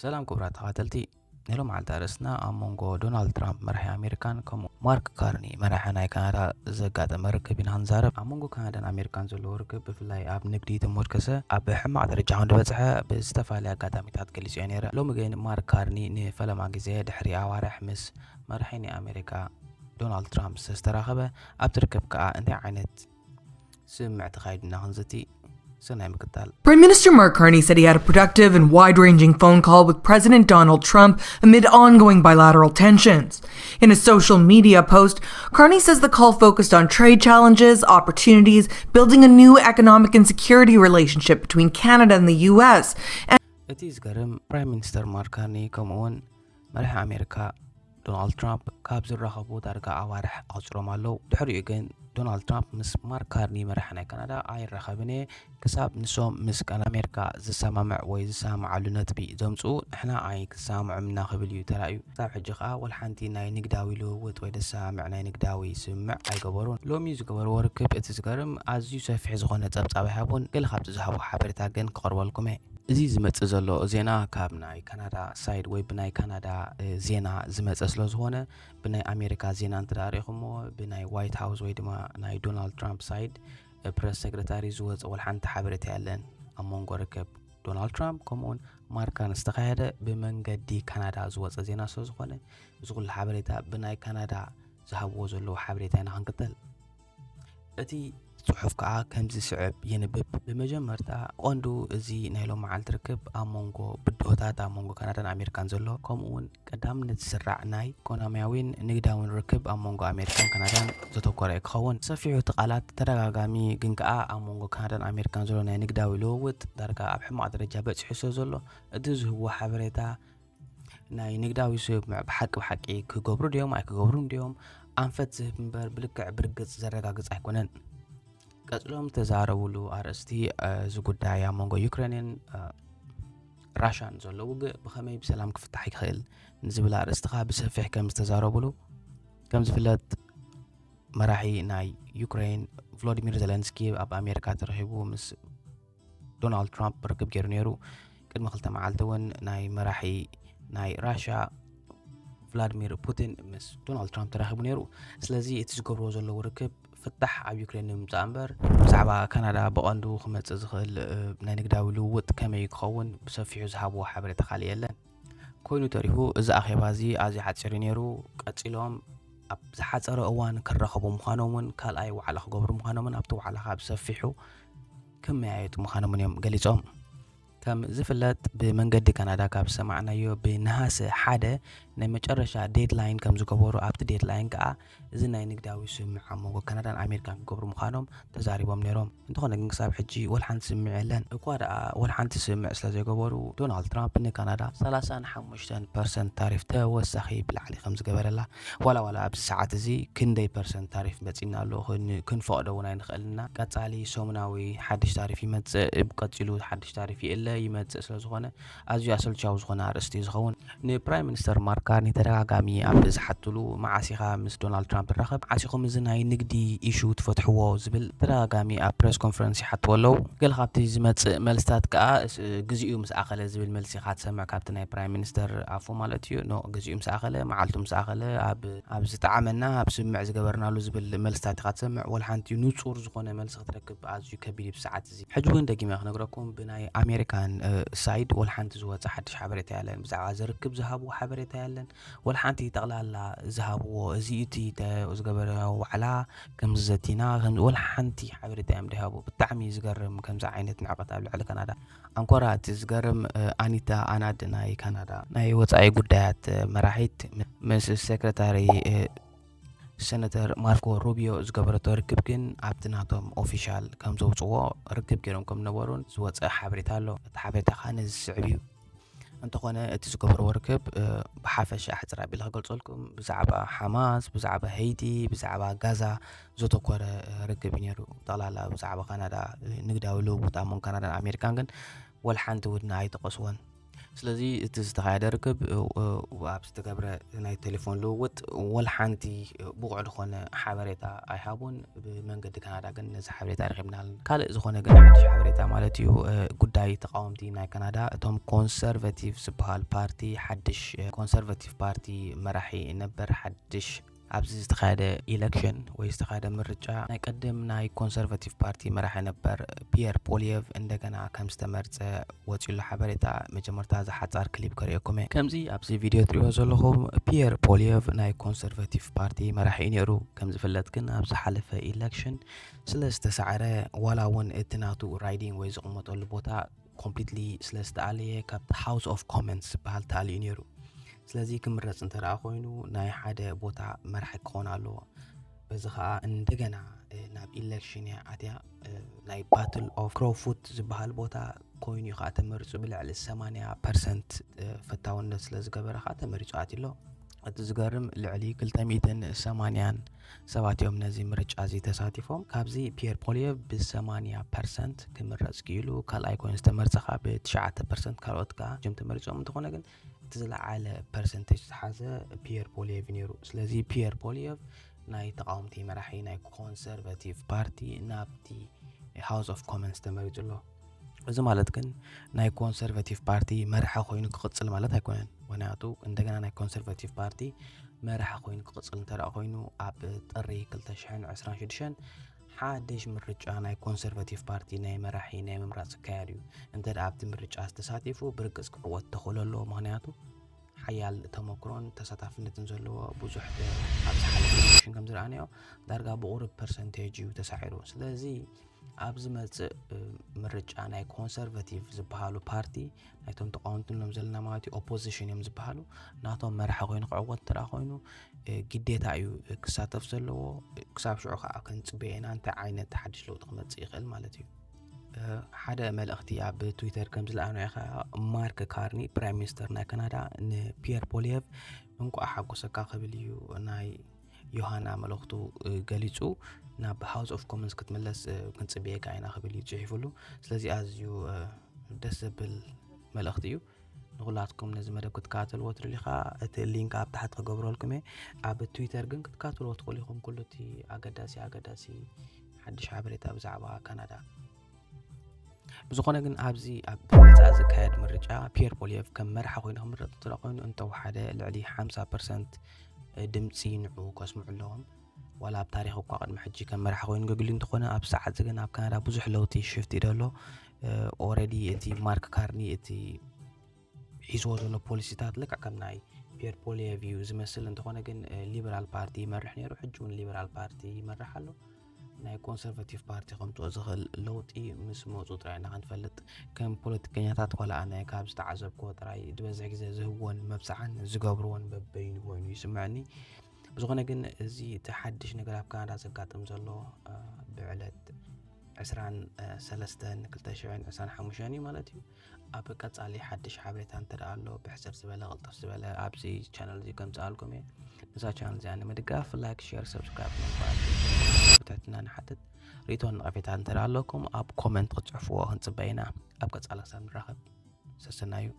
ሰላም ክቡራት ተኸታተልቲ፣ ናይ ሎምዓልቲ ኣርእስትና ኣብ መንጎ ዶናልድ ትራምፕ መራሒ ኣሜሪካን ከምኡ ማርክ ካርኒ መራሒ ናይ ካናዳ ዘጋጠመ ርክብ ኢና ክንዛረብ። ኣብ መንጎ ካናዳን ኣሜሪካን ዘለዎ ርክብ ብፍላይ ኣብ ንግዲ ተሞርከሰ ኣብ ሕማቕ ደረጃ ከም ዝበጽሐ ብዝተፈላለየ ኣጋጣሚታት ገሊጹ እየ ነይረ። ሎሚ ግን ማርክ ካርኒ ንፈለማ ግዜ ድሕሪ ኣዋርሕ ምስ መራሒ ናይ ኣሜሪካ ዶናልድ ትራምፕ ዝተራኸበ ኣብቲ ርክብ ከኣ እንታይ ዓይነት ስምምዕ ተኻይዱና ክንዝቲ ሰናይ ምክታል። Prime Minister Mark Carney said he had a productive and wide ranging phone call with President Donald Trump amid ongoing bilateral tensions. In a social media post, Carney says the call focused on trade challenges, opportunities, building a new economic and security relationship between Canada and the U S. እቲ ዝገርም ፕራይም ሚኒስተር ማርክ ካርኒ ከምኡውን መራሒ ኣሜሪካ ዶናልድ ትራምፕ ካብ ዝራኸቡ ዳርጋ ኣዋርሕ ኣቑፂሮም ኣለዉ። ድሕሪኡ ግን ዶናልድ ትራምፕ ምስ ማርክ ካርኒ መራሒ ናይ ካናዳ ኣይራኸብን እየ ክሳብ ንሶም ምስ ቀን ኣሜሪካ ዝሰማምዕ ወይ ዝሰማምዓሉ ነጥቢ ዘምፅኡ ንሕና ኣይክሰማምዖም ኢና ክብል እዩ ተራእዩ። ክሳብ ሕጂ ከዓ ወላ ሓንቲ ናይ ንግዳዊ ልውውጥ ወይ ደሰማምዕ ናይ ንግዳዊ ስምምዕ ኣይገበሩን። ሎሚ ዝገበርዎ ርክብ እቲ ዝገርም ኣዝዩ ሰፊሕ ዝኾነ ፀብፃብ ኣይሃቡን። ገለ ካብቲ ዝሃቡ ሓበሬታ ግን ክቐርበልኩም እየ። እዚ ዝመጽእ ዘሎ ዜና ካብ ናይ ካናዳ ሳይድ ወይ ብናይ ካናዳ ዜና ዝመጸ ስለ ዝኾነ ብናይ ኣሜሪካ ዜና እንተ ርኢኹሞ ብናይ ዋይት ሃውስ ወይ ድማ ናይ ዶናልድ ትራምፕ ሳይድ ፕረስ ሰክረታሪ ዝወጸ ወላ ሓንቲ ሓበሬታ የለን ኣብ መንጎ ርክብ ዶናልድ ትራምፕ ከምኡውን ማርካን ዝተኻየደ ብመንገዲ ካናዳ ዝወጸ ዜና ስለ ዝኾነ እዚ ኩሉ ሓበሬታ ብናይ ካናዳ ዝሃብዎ ዘለዉ ሓበሬታ ኢና ክንክተል። እቲ ጽሑፍ ከኣ ከምዚ ስዕብ ይንብብ። ብመጀመርታ፣ ቀንዱ እዚ ናይ ሎመዓልቲ ርክብ ኣብ መንጎ ብድሆታት ኣብ መንጎ ካናዳን ኣሜሪካን ዘሎ፣ ከምኡ እውን ቀዳምነት ዝስራዕ ናይ ኢኮኖሚያዊን ንግዳውን ርክብ ኣብ መንጎ ኣሜሪካን ካናዳን ዘተኮረ እዩ ክኸውን። ሰፊሑ እቲ ቃላት ተደጋጋሚ ግን ከኣ ኣብ መንጎ ካናዳን ኣሜሪካን ዘሎ ናይ ንግዳዊ ልውውጥ ዳርጋ ኣብ ሕማቕ ደረጃ በጺሑ ስለ ዘሎ፣ እቲ ዝህብዎ ሓበሬታ ናይ ንግዳዊ ስምምዕ ብሓቂ ብሓቂ ክገብሩ ድዮም ኣይክገብሩን ድዮም ኣንፈት ዝህብ እምበር ብልክዕ ብርግጽ ዘረጋግጽ ኣይኮነን። ቀጽሎም ዝተዛረብሉ ኣርእስቲ እዚ ጉዳይ ኣብ መንጎ ዩክሬንን ራሻን ዘሎ ውግእ ብኸመይ ብሰላም ክፍታሕ ይኽእል ንዝብል ኣርእስቲ ኸኣ ብሰፊሕ ከም ዝተዛረብሉ ከም ዝፍለጥ መራሒ ናይ ዩክሬን ቮሎዲሚር ዘለንስኪ ኣብ ኣሜሪካ ተረኺቡ ምስ ዶናልድ ትራምፕ ርክብ ገይሩ ነይሩ። ቅድሚ ክልተ መዓልቲ እውን ናይ መራሒ ናይ ራሽያ ቭላድሚር ፑቲን ምስ ዶናልድ ትራምፕ ተራኺቡ ነይሩ። ስለዚ እቲ ዝገብርዎ ዘለዉ ርክብ ፍታሕ ኣብ ዩክሬን ንምምፃእ እምበር ብዛዕባ ካናዳ ብቐንዱ ክመፅእ ዝኽእል ናይ ንግዳዊ ልውውጥ ከመይ ክኸውን ብሰፊሑ ዝሃብዎ ሓበሬታ ካልእ የለን። ኮይኑ ተሪፉ እዚ ኣኼባ እዚ ኣዝዩ ሓፂር እዩ ነይሩ። ቀፂሎም ኣብ ዝሓፀረ እዋን ክራኸቡ ምዃኖምን ካልኣይ ዋዕላ ክገብሩ ምዃኖምን ኣብቲ ዋዕላ ከዓ ብሰፊሑ ክመያየጡ ምዃኖምን እዮም ገሊፆም። ከም ዝፍለጥ ብመንገዲ ካናዳ ካብ ዝሰማዕናዮ ብነሃሰ ሓደ ናይ መጨረሻ ዴድላይን ከም ዝገበሩ ኣብቲ ዴድላይን ከዓ እዚ ናይ ንግዳዊ ስምምዕ ኣብ መንጎ ካናዳን ኣሜሪካን ክገብሩ ምዃኖም ተዛሪቦም ነይሮም። እንተኾነ ግን ክሳብ ሕጂ ወላ ሓንቲ ስምምዕ የለን። እኳ ደኣ ወላ ሓንቲ ስምምዕ ስለ ዘይገበሩ ዶናልድ ትራምፕ ንካናዳ ሰላሳን ሓሙሽተን ፐርሰንት ታሪፍ ተወሳኺ ብላዕሊ ከም ዝገበረላ ዋላ ዋላ ኣብዚ ሰዓት እዚ ክንደይ ፐርሰንት ታሪፍ መጺና ኣሎ ክን- ክንፈቕዶ እውን ኣይንኽእልና። ቀጻሊ ሰሙናዊ ሓድሽ ታሪፍ ይመጽእ፣ ቀጺሉ ሓድሽ ታሪፍ ይእለ ይመጽእ ስለ ዝኾነ ኣዝዩ ኣሰልቻዊ ዝኾነ ኣርእስቲ እዩ ዝኸውን። ንፕራይም ሚኒስተር ማርክ ካርኒ ተደጋጋሚ ኣብ ዝሓትሉ መዓስ ኢኻ ምስ ዶናልድ ትራምፕ ትራኸብ፣ መዓስ ኢኹም እዚ ናይ ንግዲ ኢሹ ትፈትሕዎ ዝብል ተደጋጋሚ ኣብ ፕረስ ኮንፈረንስ ይሓትዎ ኣለዉ። ገለ ካብቲ ዝመጽእ መልስታት ከኣ ስ- ግዚኡ ምስ ኣኸለ ዝብል መልሲ ኢኻ ትሰምዕ ካብቲ ናይ ፕራይም ሚኒስተር ኣፉ ማለት እዩ። ኖ ግዚኡ ምስ ኣኸለ መዓልቱ ምስ ኣኸለ ኣብ ኣብ ዝጠዓመና ኣብ ስምምዕ ዝገበርናሉ ዝብል መልስታት ኢኻ ትሰምዕ። ወላ ሓንቲ ንጹር ዝኾነ መልሲ ክትረክብ ኣዝዩ ከቢድ እዩ ብሰዓት እዚ። ሕጂ እውን ደጊመ ክነግረኩም ብናይ ኣሜሪካን ሳይድ ወላ ሓንቲ ዝወፀ ሓድሽ ሓበሬታ የለን። ብዛዕባ ዝርክብ ዝሃብዎ ሓበሬታ የለን። ወላ ሓንቲ ጠቕላላ ዝሃብዎ እዚ እቲ ተ- ዝገበረ ዋዕላ ከምዚ ዘቲና ከምዚ ወላ ሓንቲ ሓበሬታ እዮም ደይሃቡ። ብጣዕሚ ዝገርም ከምዚ ዓይነት ንዕቀት ኣብ ልዕሊ ካናዳ ኣንኮራ እቲ ዝገርም ኣኒታ ኣናድ ናይ ካናዳ ናይ ወፃኢ ጉዳያት መራሒት ምስ ሴክረታሪ ሰነተር ማርኮ ሩቢዮ ዝገበረቶ ርክብ ግን ኣብቲ ናቶም ኦፊሻል ከም ዘውፅዎ ርክብ ገይሮም ከም ነበሩን ዝወፀ ሓበሬታ ኣሎ። እቲ ሓበሬታ ከዓ ነዚ ዝስዕብ እዩ። እንተኾነ እቲ ዝገበርዎ ርክብ ብሓፈሻ ኣሕፅር ኣቢለ ክገልፀልኩም ብዛዕባ ሓማስ፣ ብዛዕባ ሀይቲ፣ ብዛዕባ ጋዛ ዘተኮረ ርክብ እዩ ነይሩ። ጠቕላላ ብዛዕባ ካናዳ ንግዳዊ ልውውጥ ኣብ መንጎ ካናዳን ኣሜሪካን ግን ወላ ሓንቲ ውድና ኣይጠቐስዎን። ስለዚ እቲ ዝተኻየደ ርክብ ኣብ ዝተገብረ ናይ ቴሌፎን ልውውጥ ወላ ሓንቲ ብቑዕ ዝኾነ ሓበሬታ ኣይሃቡን። ብመንገዲ ካናዳ ግን ነዚ ሓበሬታ ረኺብናል። ካልእ ዝኾነ ግን ሓድሽ ሓበሬታ ማለት እዩ፣ ጉዳይ ተቃወምቲ ናይ ካናዳ፣ እቶም ኮንሰርቫቲቭ ዝበሃል ፓርቲ ሓድሽ ኮንሰርቫቲቭ ፓርቲ መራሒ ነበር ሓድሽ ኣብዚ ዝተኻየደ ኢለክሽን ወይ ዝተኻየደ ምርጫ ናይ ቀደም ናይ ኮንሰርቫቲቭ ፓርቲ መራሒ ነበር ፒየር ፖሊየቭ እንደገና ከም ዝተመርጸ ወፂሉ ሓበሬታ። መጀመርታ ዝሓፃር ክሊፕ ከርእየኩም እየ። ከምዚ ኣብዚ ቪድዮ ትሪኦ ዘለኹም ፒየር ፖሊየቭ ናይ ኮንሰርቫቲቭ ፓርቲ መራሒ እዩ ነይሩ። ከም ዝፍለጥ ግን ኣብ ዝሓለፈ ኢለክሽን ስለ ዝተሳዕረ ዋላ እውን እቲ ናቱ ራይዲንግ ወይ ዝቕመጠሉ ቦታ ኮምፕሊትሊ ስለ ዝተኣለየ ካብቲ ሃውስ ኦፍ ኮመንስ ዝበሃል ተኣልዩ ነይሩ። ስለዚ ክምረፅ እንተ ደኣ ኮይኑ ናይ ሓደ ቦታ መራሒ ክኾን ኣለዎ። በዚ ከዓ እንደገና ናብ ኢለክሽን እያ ኣትያ። ናይ ባትል ኦፍ ክሮፉት ዝበሃል ቦታ ኮይኑ እዩ ከዓ ተመሪፁ። ብልዕሊ ሰማንያ ፐርሰንት ፈታውነት ስለ ዝገበረ ከዓ ተመሪፁ ኣትዩ ኣሎ። እቲ ዝገርም ልዕሊ ክልተ ሚእትን ሰማንያን ሰባት እዮም ነዚ ምርጫ እዚ ተሳቲፎም። ካብዚ ፒየር ፖሊየቭ ብሰማንያ ፐርሰንት ክምረፅ ክኢሉ፣ ካልኣይ ኮይኑ ዝተመርፀ ከዓ ብትሽዓተ ፐርሰንት፣ ካልኦት ከዓ ጅም ተመሪፆም። እንተኾነ ግን እቲ ዝለዓለ ፐርሰንቴጅ ዝሓዘ ፒየር ፖሊየቭ እዩ ነይሩ። ስለዚ ፒየር ፖሊየቭ ናይ ተቃወምቲ መራሒ ናይ ኮንሰርቫቲቭ ፓርቲ ናብቲ ሃውስ ኦፍ ኮመንስ ተመሪፁ ኣሎ። እዚ ማለት ግን ናይ ኮንሰርቫቲቭ ፓርቲ መራሒ ኮይኑ ክቕፅል ማለት ኣይኮነን። ምክንያቱ እንደገና ናይ ኮንሰርቫቲቭ ፓርቲ መራሒ ኮይኑ ክቕፅል እንተ ደኣ ኮይኑ ኣብ ጥሪ ክልተ ሽሕን ዕስራን ሽዱሽተን ሓድሽ ምርጫ ናይ ኮንሰርቫቲቭ ፓርቲ ናይ መራሒ ናይ ምምራፅ ዝካየድ እዩ። እንተ ደኣ ኣብቲ ምርጫ ዝተሳቲፉ ብርግፅ ክዕወት ተኽእሎ ኣለዎ። ምክንያቱ ሓያል ተመክሮን ተሳታፍነትን ዘለዎ ብዙሕ ኣብ ዝሓለፈ ኢለክሽን ከም ዝረኣናዮ ዳርጋ ብቑሩብ ፐርሰንቴጅ እዩ ተሳዒሩ። ስለዚ ኣብ ዝመፅእ ምርጫ ናይ ኮንሰርቫቲቭ ዝበሃሉ ፓርቲ ናይቶም ተቃወምቲ ንብሎም ዘለና ማለት እዩ፣ ኦፖዚሽን እዮም ዝበሃሉ፣ ናቶም መራሒ ኮይኑ ክዕወት እንተ ደኣ ኮይኑ ግዴታ እዩ ክሳተፍ ዘለዎ። ክሳብ ሽዑ ከዓ ክንፅበዮ ኢና እንታይ ዓይነት ሓድሽ ለውጢ ክመፅእ ይኽእል ማለት እዩ። ሓደ መልእኽቲ ኣብ ትዊተር ከም ዝለኣኽናዮ ከዓ ማርክ ካርኒ ፕራይም ሚኒስተር ናይ ካናዳ ንፒየር ፖሊየቭ እንቋዕ ሓጎሰካ ክብል እዩ ናይ ዮሃና መልእኽቱ ገሊፁ። ናብ ሃውስ ኦፍ ኮመንስ ክትምለስ ክንፅበየካ ኢና ክብል እዩ ፅሒፉሉ። ስለዚ ኣዝዩ ደስ ዘብል መልእኽቲ እዩ። ንኹላትኩም ነዚ መደብ ክትከታተልዎ ትደልዩ ከዓ እቲ ሊንክ ኣብ ታሕቲ ክገብረልኩም እየ። ኣብ ትዊተር ግን ክትከታተልዎ ትኽእሉ ኢኹም ኩሉ እቲ ኣገዳሲ ኣገዳሲ ሓድሽ ሓበሬታ ብዛዕባ ካናዳ። ብዝኾነ ግን ኣብዚ ኣብ መጻኢ ዝካየድ ምርጫ ፒየር ፖሊየቭ ከም መራሒ ኮይኑ ክምረጥ እንተ ኮይኑ እንተወሓደ ልዕሊ ሓምሳ ፐርሰንት ድምፂ ንዑ ከስምዑ ኣለዎም። ዋላ ኣብ ታሪኽ እኳ ቅድሚ ሕጂ ከም መራሒ ኮይኑ ገግሉ እንተኾነ ኣብ ሰዓት እዚ ግን ኣብ ካናዳ ብዙሕ ለውጢ ሽፍት እዩ ዘሎ። ኦረዲ እቲ ማርክ ካርኒ እቲ ሒዝዎ ዘሎ ፖሊሲታት ልክዕ ከም ናይ ፒየር ፖሊየቭ እዩ ዝመስል። እንተኾነ ግን ሊበራል ፓርቲ ይመርሕ ነይሩ፣ ሕጂ እውን ሊበራል ፓርቲ ይመርሕ ኣሎ። ናይ ኮንሰርቫቲቭ ፓርቲ ከምፅኦ ዝኽእል ለውጢ ምስ መፁ ጥራይ ኢና ክንፈልጥ። ከም ፖለቲከኛታት ዋላ ኣነ ካብ ዝተዓዘብክዎ ጥራይ ዝበዝሕ ግዜ ዝህብዎን መብፅዓን ዝገብርዎን በበይኑ ኮይኑ ይስምዐኒ። ብዝኾነ ግን እዚ እቲ ሓድሽ ነገር ኣብ ካናዳ ዘጋጥም ዘሎ ብዕለት ዕስራን ሰለስተን ክልተ ሽሕን ዕስራን ሓሙሽተን እዩ ማለት እዩ። ኣብ ቀጻሊ ሓድሽ ሓበሬታ እንተ ደኣ ኣሎ ብሕጽር ዝበለ ቅልጥፍ ዝበለ ኣብዚ ቻነል እዚ ከምጽኣልኩም እየ። ነዛ ቻነል እዚኣ ንምድጋፍ ላይክ፣ ሼር፣ ሰብስክራይብ ንምግባር ብትሕትና ንሓትት። ርእይቶን ነቐፌታን እንተ ደኣ ኣለኩም ኣብ ኮመንት ክትጽሕፍዎ ክንጽበ ኢና። ኣብ ቀጻሊ ክሳብ ንራኸብ ሰሰናዩ።